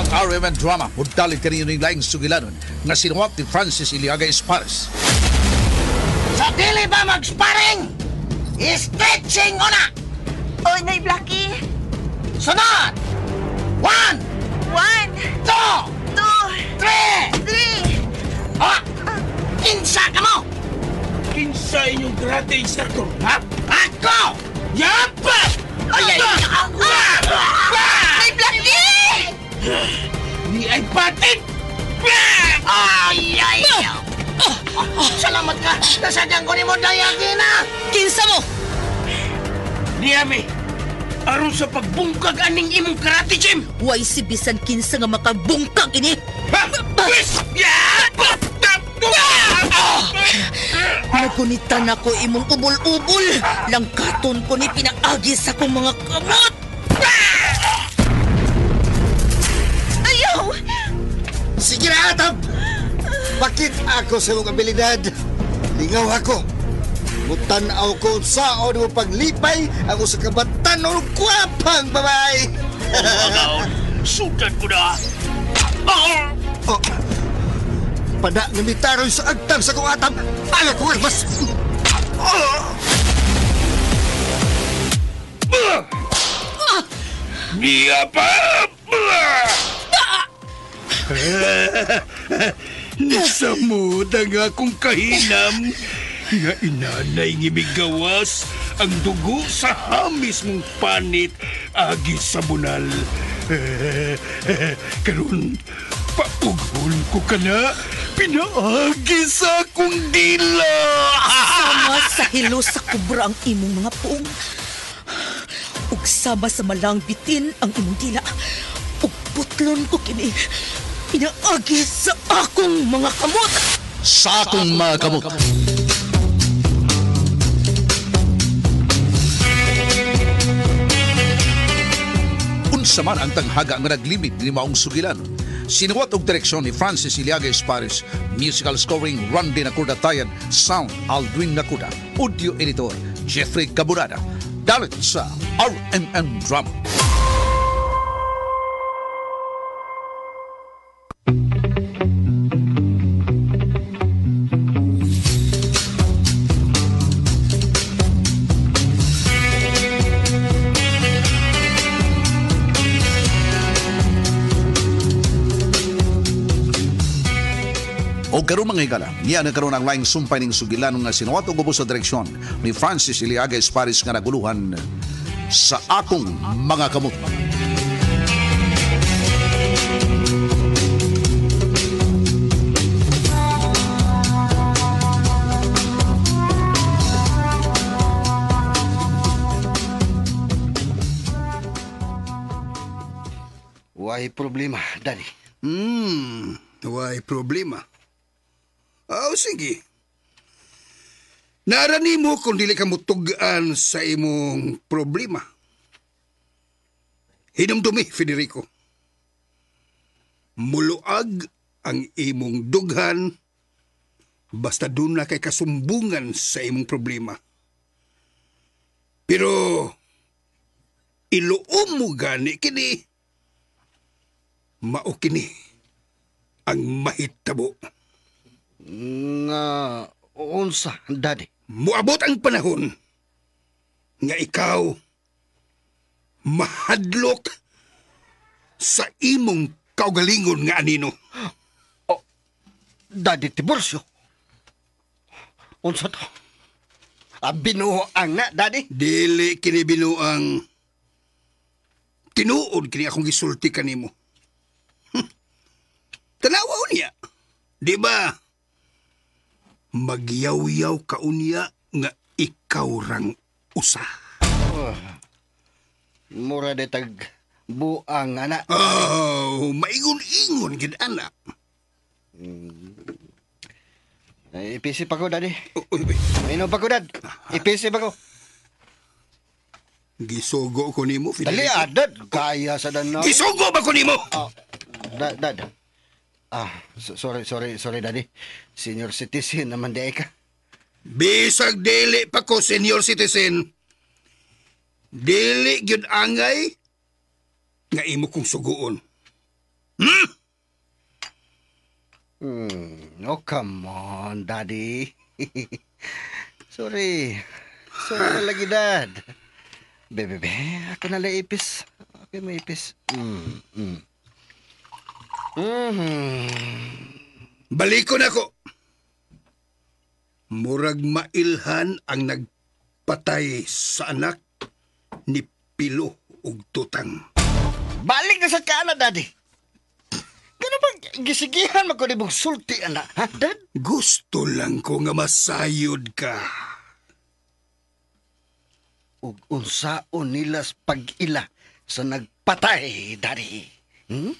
Ang RMN Drama mudalit kaninyo ning laing sugilanon nga sinuwat ni Francis Iliaga Espares. Sa dili ba mag-sparring? Stretching una! Oy, Nay Blackie! Sunod! 1, 1, 2, 2, 3! 3! Ah! Kinsa ka mo? Kinsa inyong karate instructor, ha? Ako! Yapa! Ay, ay, ay! Nay Blackie! Ni ay patit! Ay, ay! Salamat ka! Nasadyan ko ni mo dayagina! Kinsa mo? Niyami, aron sa pagbungkag aning imong karate gym! Way si bisan kinsa nga makabungkag ini. Ha? Pwes! Nagunitan ako imong ubol-ubol. Langkaton ko ni pinaagi sa akong mga kamot. Ayaw! Sige na, Atab! Bakit ako sa imong abilidad? Lingaw ako. Mutanaw ko saon mo paglipay ang usa ka batanon gwapang babae. Agaon, sudan ko na! Oh, pada nga mitaroy sa agtang sa kong atab. Ang akong armas. Niya pa! Nisamod ang akong kahinam nga inanay ngimigawas ang dugo sa hamis mong panit agi sa bunal. Karon paughon ko ka na, pinaagi sa akong dila. Sama sa hilo sa kubra ang imong mga puong. Ug sama sa malang bitin ang imong dila. Ug putlon ko kini. Pinaagi sa akong mga kamot. Sa akong mga kamot. Unsa man ang tanghaga nga naglimit ni maong sugilan. Sinuwat og direksyon ni Francis Iliaga Espares, musical scoring Randy Nakuda Tayad, sound Aldwin Nakuda, audio editor Jeffrey Caburada. Dalit sa RMN Drama. O karon mga higala, niya na karon ang laing sumpay ning sugilan nga sinuwat og ubos sa direksyon ni Francis Iliaga Espares nga naguluhan sa akong mga kamot. Why problema, Daddy? Why problema? Oh, sige. Narani mo kung dili ka mutugaan sa imong problema. Hinumdumi, Federico. Muluag ang imong dughan basta doon na kay kasumbungan sa imong problema. Pero iluom mo gani kini, mao kini ang mahitabo. Nga unsa, Daddy? Muabot ang panahon nga ikaw mahadlok sa imong kaugalingon nga anino. Oh, Daddy Tiburcio. Unsa to? Binuang na, Daddy? Dili kini binuang. Tinuod kini akong gisulti kanimo. Tanawa niya. Di ba? Magyaw-yaw ka unya nga ikaw rang usa. Oh, mura de tag buang ana. Oh, maingon-ingon gid ana. Ipisi pa ko, Daddy. Uy, uy. Minom pa ko, Dad. Ipisi pa ko. Gisugo ko nimo, Dali, Federico. Dad. Kaya sa dan na. Gisugo ba ko nimo? Oh, Dad. Sorry, Daddy. Senior citizen naman di ka. Bisag dili pa ko senior citizen. Dili gyud angay nga imo kong suguon. Hmm? Oh, come on, Daddy. Sorry. Sorry na lagi, Dad. Bebe, be, ako na lang ipis. Okay, may ipis. Balikon ako. Murag mailhan ang nagpatay sa anak ni Pilo ug Tutang. Balik na sa kaana, Daddy. Gano ba gisigihan man ko ni mong sulti, anak, ha, Dad? Gusto lang ko nga masayod ka. Ug unsaon nilas pag-ila sa nagpatay, Daddy. Hmm?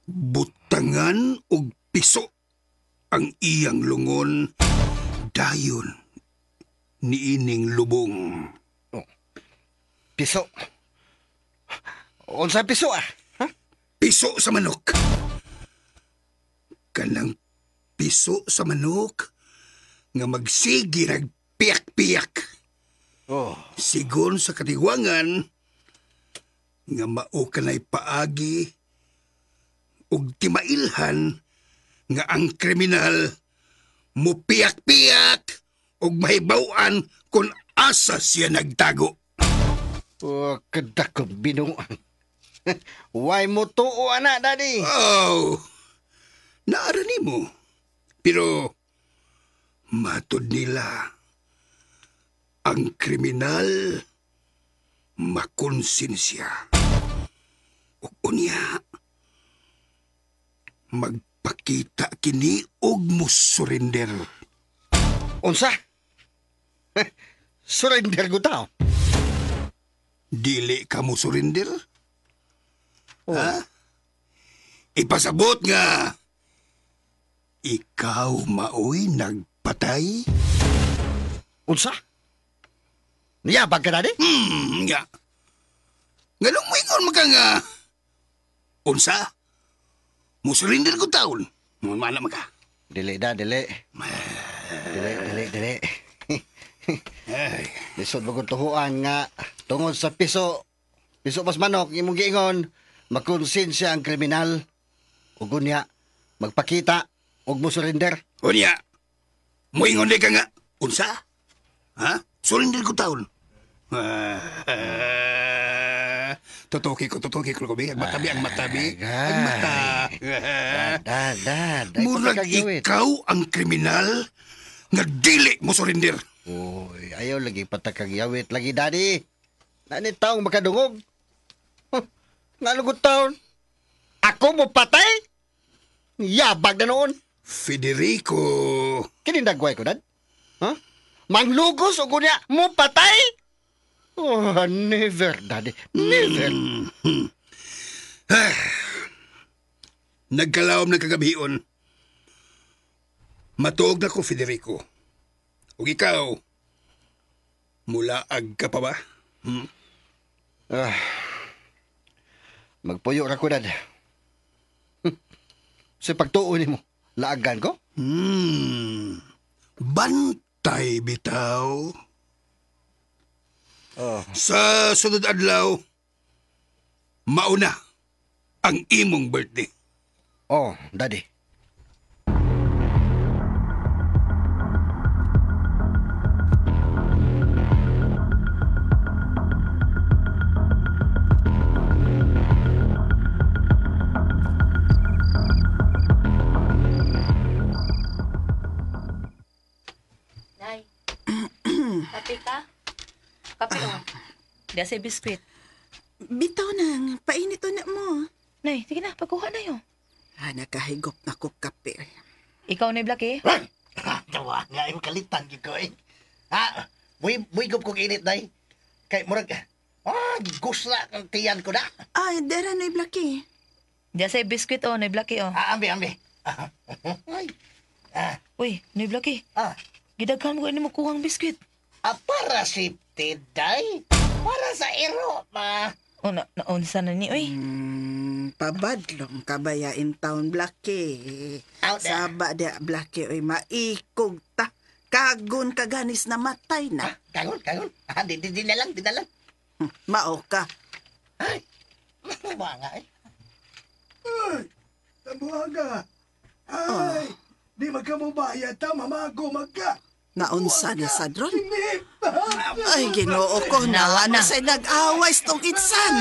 Butangan og piso ang iyang lungon dayon niining lubong. Oh. Piso. Unsa piso ah? Ha? Piso sa manok. Kanang piso sa manok nga magsige nagpiyak-piyak. Oh. Sigon sa katiwangan nga mao kanay paagi ug timailhan nga ang kriminal mupiyak-piyak ug mahibaw-an kung asa siya nagtago. Oh, kadakong binuang. Why mo tuo, anak, Daddy? Oh, naara nimo. Pero matod nila ang kriminal makonsensya. Ug unya, magpakita kini og musurrender. Unsa? Surrender ko tao. Dili ka mo surrender? Oh. Ha? Ipasabot nga ikaw maoy nagpatay? Unsa? Niyabag ka, Daddy? Nga. Nganong moingon man ka nga? Unsa? Musurrender ko taon. Mana man ka. Dili da, dili. Dili, dili, dili. Ay. Lisod mo kong tuhuan nga tungod sa piso, piso mas manok, imong giingon, makonsensya ang kriminal. Ug unya, magpakita, ug mo surrender. Unya, moingon di ka nga. Unsa? Ha? Surrender ko taon. Tutuki ko, ang matabi, ang matabi. Ang mata. Dad, dad. Murag ikaw ang kriminal nga dili mo surrender. Uy, ayaw lagi patakagyawit lagi, Daddy. Nani taong makadungog. Huh, nga taon. Ako mo patay? Yabag na noon. Federico. Kinindagway ko, Dad? Huh? Manglugos o kunya mo patay? Oh, never, Daddy. Never. Nagkalawom ng kagabion. Matuog na ko, Federico. Ug ikaw, mulaag ka pa ba? Hmm? Magpuyo ra ko, Dad. Sa pagtuo nimo, laagan ko? Bantay bitaw. Oh. Sa sunod adlaw, mauna ang imong birthday. Oh, Daddy. Nay, kape ka? Kape o. Diya sa biskwit. Bitaw nang, painit na mo. Nay, sige na, pagkuha na yun. Ah, nakahigop na ko kape. Ikaw na, Black eh. Tawa nga, yung kalitan ko eh. Ha? Buigop kong init, day. Kay murag, gusla ang tiyan ko na. Ay, dera na Black eh. Diya sa biskwit o, na Black eh o. Ah, ambi, ambi. Ay. Uy, na Black eh. Ah. Gidaghan mo ini mo kuhang biskwit. Ah, para safety, day. Para sa ero, ma. O, na, naunsa na ni, uy. Pabadlong kabaya in town, Black eh. Out there. Saba dia, Black eh. Uy, maikog ta. Kagon kaganis na matay na. Ah, kagon, kagon. Ah, di na lang, di na lang. Mao ka. Ay, ba nga eh. Tabuaga. Ay, di magkamubayad ta, mamago magka. Naunsa na sa dron? Ay, Ginoo ko, Nawa na. na sa nag-away tong itsan.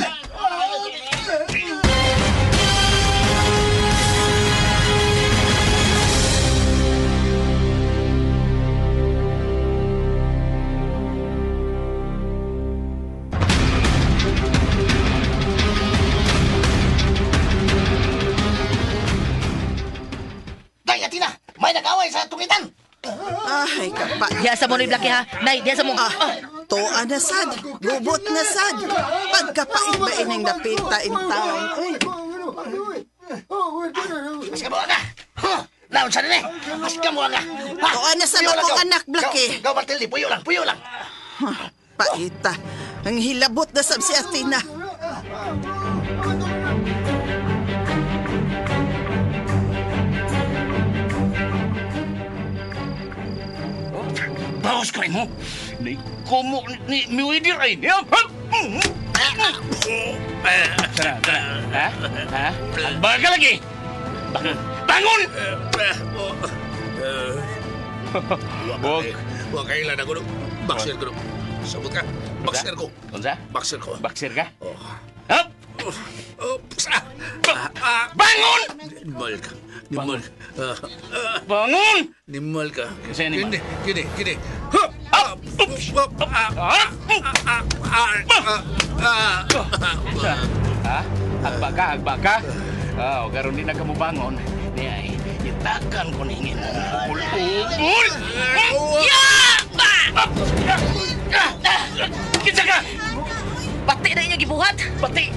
Day, Atina! May nag-away sa tungitan! Ay, kapa. Diya sa mo ni Blackie ha. Nay, diya sa mo. Ah, toa na sad. Gubot na sad. Pagkapait ba ining napita in town? Ay, Mas ka mo nga! Huh! Naon sa nini? Mas ka mo nga! Ha? Tuwa na sa Puyo lang, akong gaw. anak, Blackie. Gaw, gaw, Bartilde, puyo lang, puyo lang! paita. Ang hilabot na sab si Athena. Bawas ka mo. Ni kumo ni miwidir ay niya. Tara, tara. Ha? Ha? Baga lagi. Bangon. Bangon! Wag. Wag kailan ako. Boxer ko. Sabot ka. Boxer ko. Unsa? Boxer ko. Boxer ka? Hup! Oh, ah, ah, Bangon! Nimal ka. Nimal. Ah, ah, Bangon! Nimal ka. Kasi nimal. Kini, kini, kini. Hup! Ah, up, up, ah, Ah! ah, ah, ah, ah. Unsa? Ha? Agba ka, agba ka? Ah, karon di na ka mobangon. Ni ay, itakan ko ni ngin. Ubol! Ya! Kinsa ka? Pati na inyo gibuhat. Pati!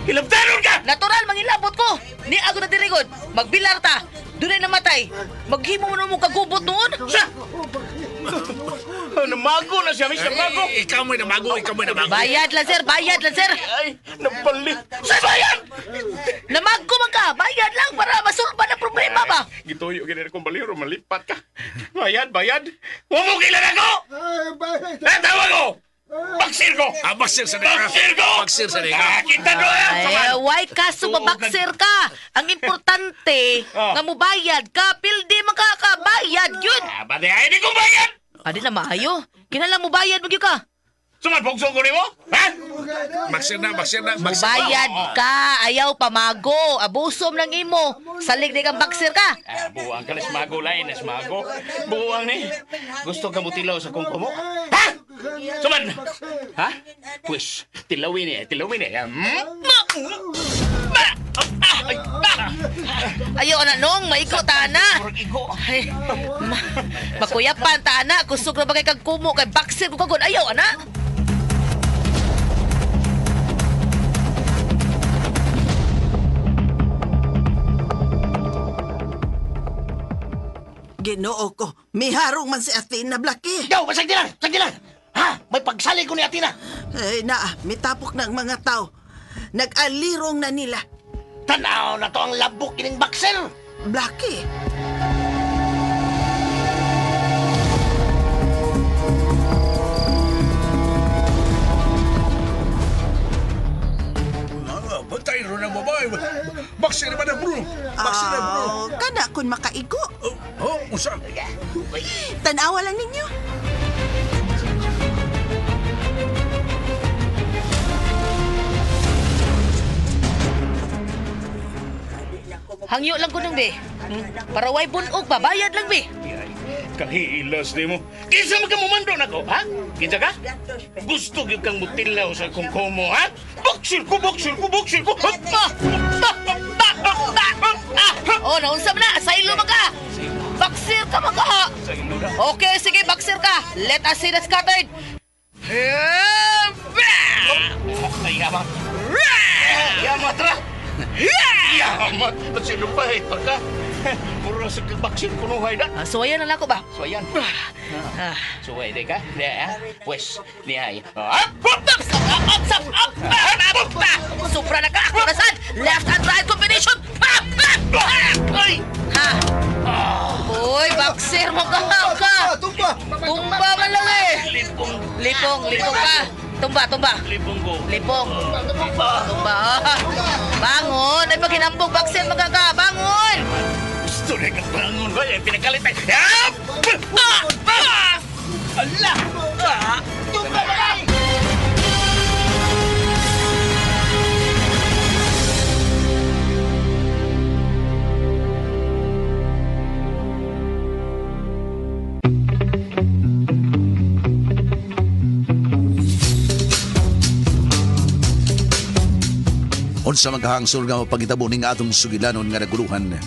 Hilabdanon ka! Natural, mangilabot ko. Ni ako na dirigod. Magbilar ta. Dunay namatay. Maghimo mo na mo kagubot noon. Sa! Namago na siya, Mr. Mago! Eh, Ikaw mo'y namago, ikaw mo'y namago. Bayad lang, sir. Bayad lang, sir. Ay, nabalik! Sa bayan! Namagko man ka. Bayad lang para masulban ang problema ba? Gituyo gini kong baliro, malipat ka. Bayad, bayad. Huwag mo kailan ako! Eh, tawag ko! Baksir ko! Ah, boxer sa neka. Boxer ko! Boxer sa neka. Ah, kita do eh! Ay, why kaso mabaksir ka? Ang importante, Oh. nga mubayad ka, pildi man ka, kabayad yun. Ah, ba di ay di kong bayad! Adi na maayo. Kinala mubayad mo gyud ka. Suman, bugso ko nimo? Ha? Boxer na, boxer na, boxer. Mubayad ka, ayaw pamago. Abusom ng imo. Salig di kang baksir ka. Ah, buwang ka, nasmago lain, nasmago. Buwang ni. Gusto ka mo tilaw sa kong kumo? Ha? Suman! Ha? Pwes, tilawin eh, tilawin eh. Hmm? Ba! Ah! Ay, ba! Ayaw na nong, maiko ta na. Murag igo. Ay, makuyapan ta na. Kusog na ba kay kag kumo kay baksir ko kagon. Ayaw ana. Ginoo ko, miharong man si Athena, Blackie. Gaw, basag lang, basag lang! Ha? May pagsalig ko ni Atina! Ay, naa, mitapok na ang mga tao. Nag-alirong na nila. Tanaw na to ang labok kining boxer! Blackie, Ah, Bantay ro na babae. Boxer ba na, bro? Boxer na, bro. aw, kana kun makaigo. Oh, oh, unsa? Tanawa lang ninyo. Hangyo lang ko nung be. Para way bunog ba, bayad lang be. Ay, kahilas ni mo. Kinsa man ka mumando nako, ha? Kinsa ka? Gusto gyud kang mutilaw sa kong kumo, ha? Boxer ko, boxer ko, boxer ko. Ha? Ba! Ba! Ba! Ba! Ba! Ah! Oh, naunsa man na, sa ilo man ka. Baksir ka man ka. Sa ilo na. Okay, sige, baksir ka. Let us see the scattered. Ay, yamat. Yamat ra. Yamat. At sino pa eh, pagka. Puro sa boxer kunuhay na. Ah, suwayan na lang ko ba? So ayan. Ah. Suway di ka? Di ha? Pwes, ni ay. Ah! Up, up, up, up, up, up, up. Supra na ka, ako na sad. Left and right combination. Pap, pap, pap. Ay! Ha? Uy, boxer mo ka ka. Tumba! Tumba man lang eh. Lipong. Lipong, lipong ka. Tumba, tumba. Lipong ko. Lipong. Tumba. Bangon. Ay, pag hinambog, boxer mo ka ka. Bangon. Aray ka bangon ko. Pinagalit ay. Ah! Ah! Ah! Ala! Ah! Unsa maghangsol nga mapagitabo ning atong sugilanon nga naguluhan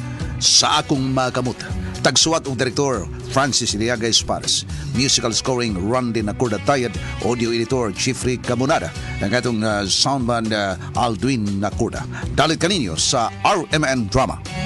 sa akong makamot. Tagsuwat og direktor Francis Iliaga Espares. Musical scoring Randy Nacorda Tayad, audio editor Jeffrey Camonada, ang atong soundman Aldwin Nacorda. Dalit kaninyo sa RMN Drama.